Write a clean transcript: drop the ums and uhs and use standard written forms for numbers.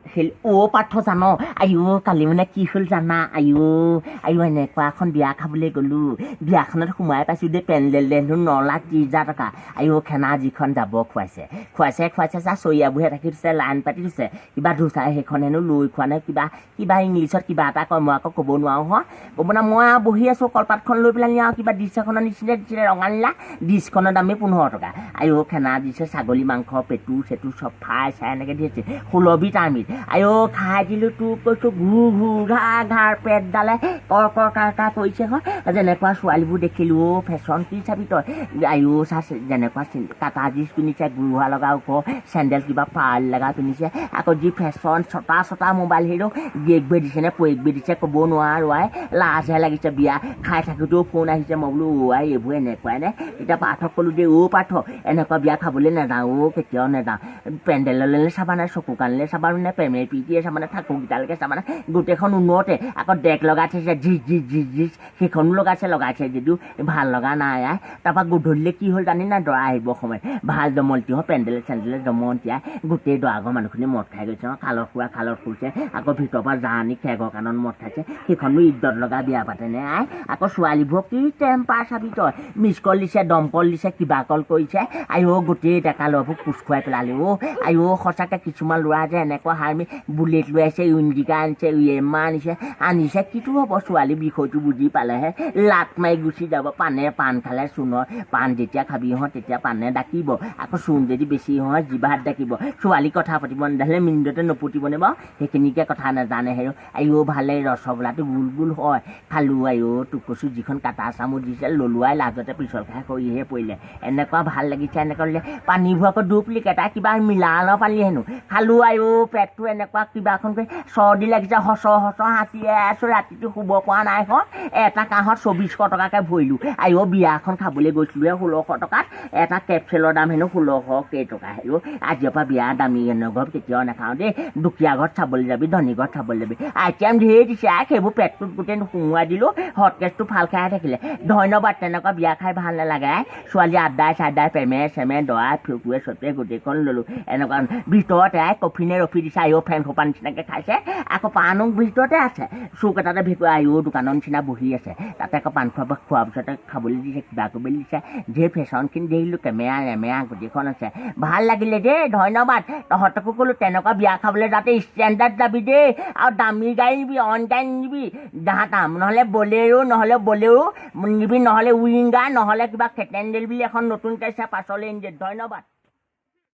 অ' পাৰ্থ জান, আইঅ কালি মানে কি হ'ল জানা? আইঅ আইঅ এনেকুৱা এখন বিয়া খাবলৈ গ'লোঁ, বিয়াখনত সোমাই পাইছোঁ দেই, পেণ্ডেল হেনো 9,30,000 টকা। আইঅ খানা যিখন যাব খুৱাইছে খুৱাইছে খুৱাইছে, চা চৰিয়াবোৰহে ৰাখি থৈছে, লাইন পাতি থৈছে, কিবা ধোচা সেইখন হেনো লৈ খোৱা নাই, কিবা কিবা ইংলিছত কিবা এটা কয়, মই আকৌ ক'ব নোৱাৰোঁ হয় ক'ব না। মই আৰু বহি আছোঁ কলপাতখন লৈ পেলাই আৰু কিবা ডিছ এখনৰ নিচিনা দিছিলে, ৰঙা নীলা ডিছখনৰ দামেই 15 টকা। আইঅ খানা দিছে ছাগলী মাংস পেটু চেটু চব ফ্ৰাই চাই এনেকৈ দিছে, ষোল্লবিধ আমিষ। আইঅ খাই দিলোঁ, তোক কৈছোঁ ঘূৰ ঘূৰ ঘাৰ ঘাৰ পেটডালে কৰ কৰ কাৰ কাৰ কৰিছে হয়। যেনেকুৱা ছোৱালীবোৰ দেখিলোঁ অ' ফেশ্বন কি চাবি তই, আইঅ চা যেনেকুৱা কাটা জিন্স পিন্ধিছে, গুৰুহা লগা ওখ চেণ্ডেল কিবা পাৰ্ল লগা পিন্ধিছে, আকৌ যি ফেশ্বন ছটা ছটা মোবাইল সেইটো গিয়েকবোৰে দিছে নে পৈয়েকবোৰে দিছে ক'ব নোৱাৰোঁ আই, লাজহে লাগিছে। বিয়া খাই থাকোঁতেও ফোন আহিছে, মই বোলো অ' আই এইবোৰ এনেকুৱাই নে? তেতিয়া পাৰ্থক ক'লোঁ দেই, অ' পাৰ্থ এনেকুৱা বিয়া খাবলৈ নাযাওঁ অ', কেতিয়াও নাযাওঁ। পেণ্ডেললৈ চাবা নাই, চকু কাণলৈ চাবা নে, প্ৰেমে প্ৰীতিয়ে চাবা নে, থাকোকেইটালৈকে চাবা নে, গোটেইখন উন্নতে আকৌ ডেক লগাই থৈছে, ঝিচ ঝিচ ঝিচ ঝিচ সেইখনো লগাইছে, লগাইছে যদিও ভাল লগা নাই আই। তাৰপৰা গধূলিলৈ কি হ'ল জানি নাই, দৰা আহিব সময়ত ভাল দমলতি হওঁ পেণ্ডেলে চেণ্ডেলে দমন্তীয়া গোটেই দৰা ঘৰৰ মানুহখিনি মদ খাই গৈছে, খালত খোৱা খালত শুইছে, আকৌ ভিতৰৰ পৰা জানি খেগৰ কাণত মদ খাইছে, সেইখনো ইজ্জত লগা বিয়া পাতেনে আই। আকৌ ছোৱালীবোৰক কি টেম্পাৰ চাবি তই, মিছ কল দিছে, দমকল দিছে, কিবা কল কৰিছে, আইঅ গোটেই ডেকা ল'ৰাবোৰ কোচ খুৱাই পেলালে অ'। আইঅ সঁচাকৈ কিছুমান ল'ৰা যে এনেকুৱা হাৰমি, বুলেট লৈ আহিছে, ইণ্ডিকা আনিছে, ইয়েমা আনিছে, আনিছে কিটো হ'ব, ছোৱালী বিষয়টো বুজি পালেহে লাট মাৰি গুচি যাব। পানে পাণ খালে চূণৰ পাণ যেতিয়া খাবি হওঁ তেতিয়া পানে ডাকিব, আকৌ চূণ যদি বেছি হয় জিভাত ডাকিব। ছোৱালী কথা পাতিব নাজানিলে মিনিটতে নপতিবনে বাৰু, সেইখিনিকে কথা নাজানে হেৰ। আইঅ ভালে ৰসগোল্লাটো গোল গোল হয় খালোঁ, আইঅ তোক কৈছোঁ যিখন কাটা চামুচ দিছে ললোৱাই লাজতে পিছল খাই সৰিহে পৰিলে, এনেকুৱা ভাল লাগিছে। এনেকুৱা লাগিলে পানীবোৰ আকৌ ডুপ্লিকেট কিবা মিলালৰ পানী হেনো খালোঁ, আইঅ পেটটো এনেকুৱা কিবাখন কৰি চৰ্দি লাগিছে, হচ হচ হাঁচিয়ে আছোঁ, ৰাতিটো শুব পৰা নাই হয়। এটা কাঁহত 2400 টকাকৈ ভৰিলোঁ, আইঅ বিয়াখন খাবলৈ গৈছিলোঁহে 1600 টকাত, এটা কেপচেলৰ দাম হেনো 1600 কেইটকা। হেৰ আজিৰ পৰা বিয়া দামী ঘৰত কেতিয়াও নাখাওঁ দেই, দুখীয়া ঘৰত চাবলৈ যাবি, ধনী ঘৰত চাবলৈ যাবি। আইটেম ধেৰ দিছে আই, সেইবোৰ পেটটোত গোটেই সোমোৱাই দিলোঁ, হটকেজটো ফাল খাই থাকিলে। ধন্যবাদ, তেনেকুৱা বিয়া খাই ভাল নালাগে আই। ছোৱালী আড্ডাই চাড্ডাই প্ৰেমে চেমে দৰা ফটুৱে চটুৱে গোটেইখন ল'লোঁ, এনেকুৱা ভিতৰতে আই কফিনে ৰখি দিছে, আইঅ ফেন সোপা নিচিনাকৈ খাইছে, আকৌ পাণো ভিতৰতে আছে, চুক এটাতে ভেকুৱে আইঅ দোকানৰ নিচিনা বহি আছে, তাতে আকৌ পাণ খোৱা খোৱাৰ পিছতে খাবলৈ দিছে, কিবা কৰিবলৈ দিছে, ঢেৰ ফেশ্বনখিনি দেখিলোঁ, কেমেৰা ৰেমেৰা গোটেইখন আছে, ভাল লাগিলে দেই, ধন্যবাদ। তহঁতকো ক'লোঁ তেনেকুৱা বিয়া খাবলৈ যাতে ষ্টেণ্ডাৰ্ড যাবি দেই, আৰু দামী গাড়ী নিবি, অইন গাড়ী নিবি, দাম নহ'লে বলেৰো, নহ'লে বলেৰো নিবি, নহ'লে উইংগাৰ, নহ'লে কিবা খেটেণ্ডেল বুলি এখন নতুনকৈ আছে পাছলৈ নিদিয়ে। ধন্যবাদ।